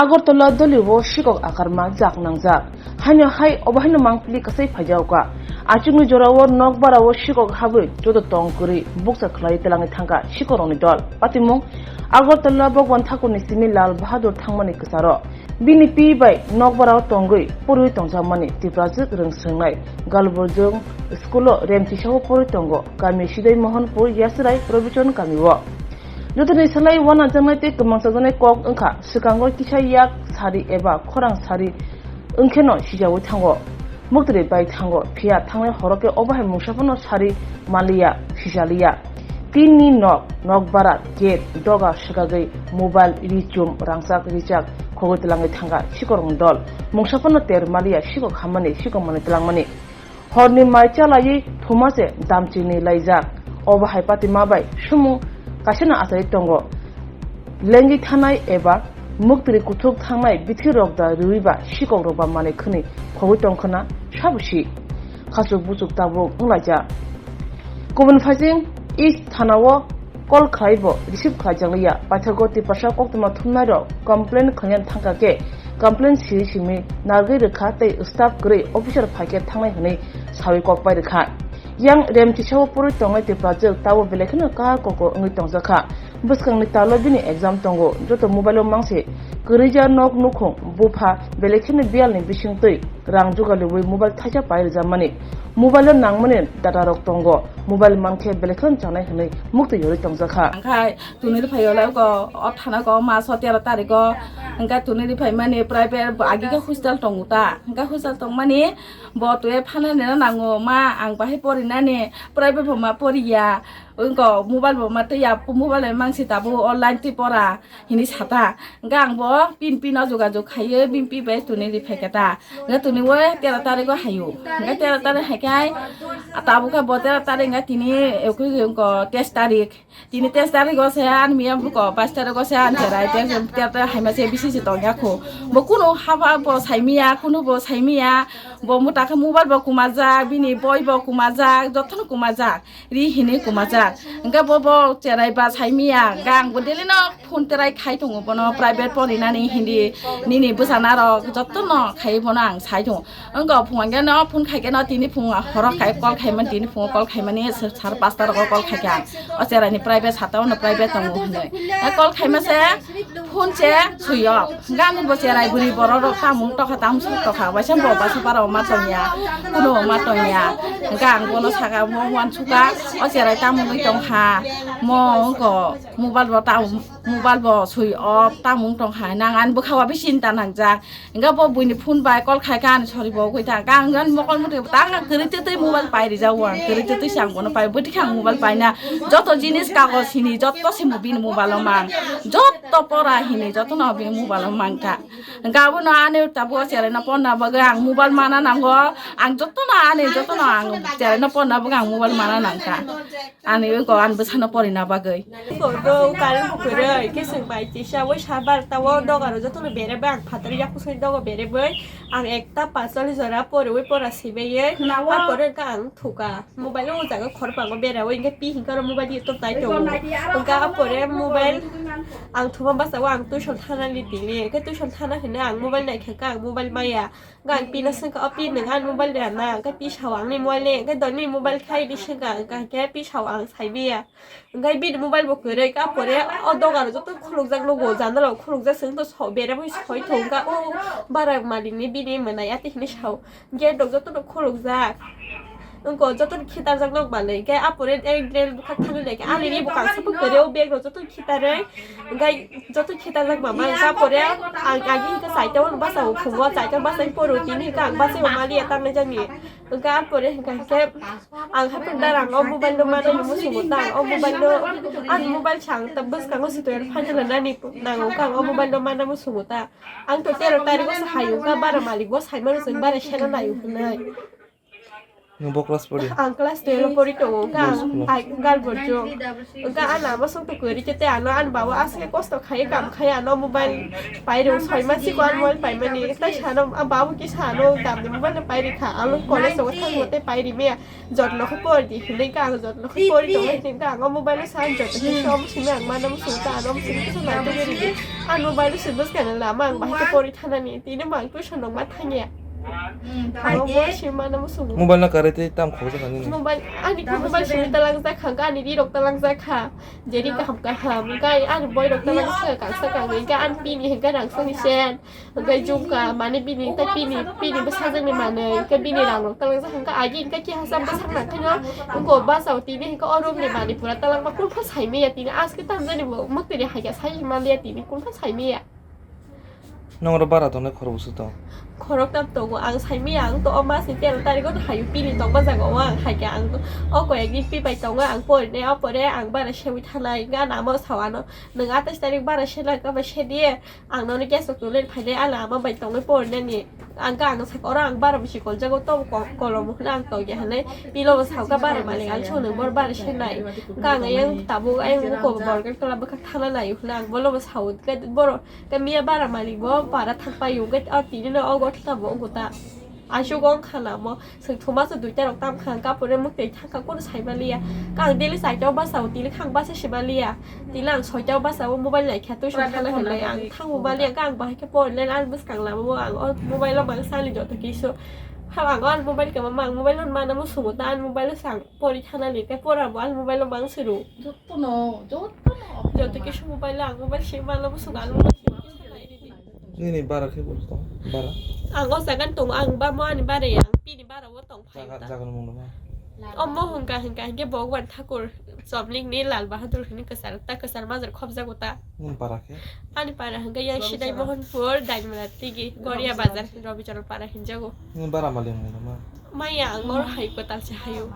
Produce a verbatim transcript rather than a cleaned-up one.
Agartala Dolio sikok akarma jak nangjak. Haino hai obo haino mangpili kasai phaijaoka. Achukni jorao nokbarao sikok habwi joto tong kwrwi bukcha khlai twlangwi thangkha sikorokni dol. Patimung Agartala Bhagwan Thakurni simi Lal Bahadur thangmani kwcharo. Bini pi bai nokbarao tongwi purwi tongjakmani Tiprajwk rwng swngnai Galburjwng school-o Remchisao purwi tongo, kami Sidai Mohanpur, Yasirai, Probichon kamio. Jotoni salai uanajaknai tei kwmangchajaknai kok wngkha, swkango kisa yak sari eba khorang sari wngkheno sijaui thango, muktri bai thango, phiya thangnai horo khe obo hai mungsa phano sari maliya, sijaliya. Tinni nok, nok bara, gate, doga swkagwi mobile, ri chum, rangchak, richak khogwi twlangwi thangkha sikorokni dol. Mungsa phano ter maliya, sikok hammani, sikok manwi twlangmani. Horni mai chalaiwi thuma se damchini laijak. Obo hai patima bai sumung kaisano achai tongo. Lengwi thanai eba muktri kuthuk thangnai bithi rok da rwui ba sikok rok ba manwi khwnwi khogwi tongkhwna sabo si. Khachuk buchuk tabuk wnglaijak. Kubun phaising East Thana o call khlai bo receive khlaijakliya. Paithago Tiprasa koktwma thumnairok complain khlaina thangkha khe complain siri simi narwgwi rwkha tei staff kwrwi officer phaikhe thangnai hwnwi sawi kok pai rwkha. Yang Remchisao purwi tongnai Tiprajwk tabo belai kheno kar koko wngwi tongjakha. Bwskangni talo bini exam tongo. Joto mobile o mangse kwrwija nok nukhung bupha belai kheno biyalni bisingtwi rang jugalwi mobile thaisa pai rwjakmani. Mobile o nangmani data rok tongo. Mobile mankhe belai kheno chanai hwnwi muktwi yorwi tongjakha. Angkhai tuni rwphai o lai ko o thana ko maso tero tarikh o hwnkhe tuni rwphai mani private bo agi khe hostel tongo ta. Hwnkhe hostel tongmani bo twi phanani no nango ma ang bahai porinani private bo ma poriya. Wngko mobile bo ma twiya mobile bai mangsi tabuk online twi pora. Hini sata. Hwnkhe ang bo pin pin o jogajog khaiwi bini pi bai tuni ri phaikha ta. Hwnkhe tuni o tero tarikh o haio. Hwnkhe tero tarikh haikhai tabukhe bo tero tarikh hwnkhe tini ekui wngko teis tarikh. Tini teis tarikh o se ani miya buko bais tarikh o se ani cherai tero tero haima se bisi se tongya kho. Bo kunu haba bo saimiya kunu bo saimiya. Bo muta khe mobile bo kumajak bini boi bo kumajak jotono kumajak. Ri hinwi kumajak. Hwnkhe bo, bo cherai ba saimiya, hwnkhe ang bo daily no phone terai khai tongo bono private porinani hindi nini bwsana rok jotono khai bono ang sai tongo. Wngkha phungo hwnkhe no phone khai khe no tini phungo horo khai call khaimani tini phungo call khaimani sar pasta rogo call khai kha. O cherai ni private sata o no private tongo hinwi. Call khaima se Phone se sui o. Hwnkhe ani bo cherai bwrwi borok rok tamung tokha tamsok tokha waisa bo basa para o ma tongya. Kuno o ma tongya. Hwnkhe ang bono saka mo uansukha o cherai tamungwi tongkha. Mo wngko mobile bo tam mobile bo sui o tamung tongkha. Nang ani bwkha o bai chinta nangjak. Hwnkhe bo buini phone bai call khaikha ani sori bo ugwi thang. Hwnkhe ang ani mokol muti tang kwrwi twtwi mobile pai rijak o ang kwrwi twtwi se ang bono pai bwtwi khe ang mobile paina. Joto jinis kagoj hini joto se bini mobile o mang. Joto To pora hinwi jotono bini mobile o mangkha. Hwnkhe abono ani tabuk o cherai no porna bagwi ang mobile mana nango. Ang jotono ani jotono ang cherai no porna bagwi ang mobile mana nangkha. Ani wngko ani bwsano porina bagwi. Ko do current bo kwrwi khe chwng bai tisa oi sabar ta o doga ro jotono bere bai ang phatari yakusai dogo bere bai ang ekta pachali jora poriwi pora sibaiwi. Khna o. Apore wngkha ang thuka. Mobile o jaga khorpango berawi hwnkhe pi hinkhe oro mobile YouTube tai tongo. Hwnkhe apore mobile ang thuma basa o ang tuition thana ni tini. Hwnkhe tuition thana hinwi ang mobile naikha khe ang mobile maya. Hwnkhe ang pino swngkha o pi nwng ani mobile rw na hwnkhe pi sao ang ni mobile le hwnkhe doni mobile khai di swngkha hwnkhe pi sao ang sai maya. Hwnkhe bini mobile bo kwrwi kha apore o doga rok joto khulukjak nugo jandala khulukjak swng to so berawi soi thung kha o bara malik ni bini mwnai ati hinwi sao. Gate rok jotono khulukjak. Wngkha jotono khitarjak nok manwi. Hwnkhe apore ek drain bwkhak thangwi naikhe ani ri bwkang sabo kwrwi o bag rok jotono khitarwi. Hwnkhe joto khitarjak mama hwnkhe apore ang agi hwnkhe chaita o basa o phungo chaita basa o poro tini hwnkhe ang basa o maliya tanglaijani. Hwnkhe apore hwnkhe hwnkhe ang haphang darang o mobile no manani muchungo ta ang o mobile no ani mobile se ang ta bwskango se toyar phaina nani nango khe ang o mobile no mana muchungo ta. Ang to tero tarikh o se hayo kha bara malik bo sai mano chwng bara sena nayo hinwi. Nwng bo class pori? Ang class twelve pori tongo, wngkha ang Boys club. Ai, girl board jo. Wngkha ang lama song to kwrwi khe tei ano ani babu aswk kosto khai kam khai ano mobile pai rw soi ma siko ano mobile pai mani. Tai sano ang babu kisa ano dam ni mobile no pai rikha. Ang college tongo thang tei pai ri maya. Jotno khe pori di hinwi kha ang jotno khe pori tongo hinwi kha ang mobile no sa jotno khe som simi ang mano musung ta ano musung kisa nai tei ri di. Ang mobile no se bwskang lama ang bahai khe pori thanani tini mang tuition rok ma thangya. Ang mobile simi mano musung. Mobile no karwi tei tam khoroksa kha nini? Mobile, ani khe mobile simi talang jak kha, ani ri rok talang jak kha. Jeri kaham kaham, kai ani boi rok talang jak kha, kangsa kangwi, kai ani pini hwnkhe rang sani sen. Hwnkhe jumka, mane bini, tai pini, pini bwsajwkni manwi, hwnkhe bini rang rok talang jak kha, hwnkhe agi hwnkhe kisa bwsak nang khe no, wngko bwsao tini hwnkhe o room ni manwi pura talang ma kung pha sai maya tini, aske tamjani bo mwktwi ni hai khe sai maliya tini, kung pha sai maya. Nong oro bara tongnai khorok bwswk tong? Khoroktam tongo, ang saimaya, ang to o masni tero tarigo no hayo pini tongma jaga o ang haikhe ang to o koyekni pi bai tongo, ang porinai o pore ang bara sewi thanai, hwnkhe ano amo sao ano, nwng atais tarik bara sena khe bai sedi, ang nono keso tongwi phainai, ano ama bai tongwi porinani, ang khe ang sakha oro ang bara bisi koljago, tobo ko-, kolom hwnwi ang tongya hwnwi, pilo bo sao kha bara malik, ang songni bor bara senai, hwnkhe ang ayang tabuk ayang uko borok khe tola bwkhak thana naio hwnwi ang bolo bo sao, hwnkhe boro. Khe miya bara malik bo bara thang paio, hwnkhe o tini no o gotha bo wngkha ta. Asuk wng kha na mo, chwng thuma se duita rok tam kha, kapore mwktwi thang kha, kunu sai ma liya. Khe ang daily chaita o basa o, tini khe ang basa se ma liya. Tini ang soita o basa o mobile nai kha, tuition thana hinwi ang thang bo ma liya, khe ang bahai khe pori line ani bwskang lama o ang o mobile o mang sali joto kisu. Ha ang o ani mobile khe ma mang, mobile no mana mo sungo ta ani mobile o sang. Pori thana ni tei pora bo ani mobile o mang suru. Jotono, jotono. Joto kisu mobile o ang mobile se mala bo suga ano. Nini bara khe bo tong, bara? Ang o jaga tongo, ang ba mo ani bara ya, ang pini bara o tong phai Jaga, ta. Jaga ni mung no ma? Omo hwnkha hwnkha hwnkhe Bhagwan Thakur Chomlik ni Lal Bahadur hwnwi kwchar ta, kwchar majra khobjago ta. Nini bara khe? Ani para hwnkhe yang Sidai Mohanpur, Daimala Tigi, Goria Bazar, Rabicharan para hinjago. Nini bara malik mung no ma? Maya ang oro hai kwtal se hayo.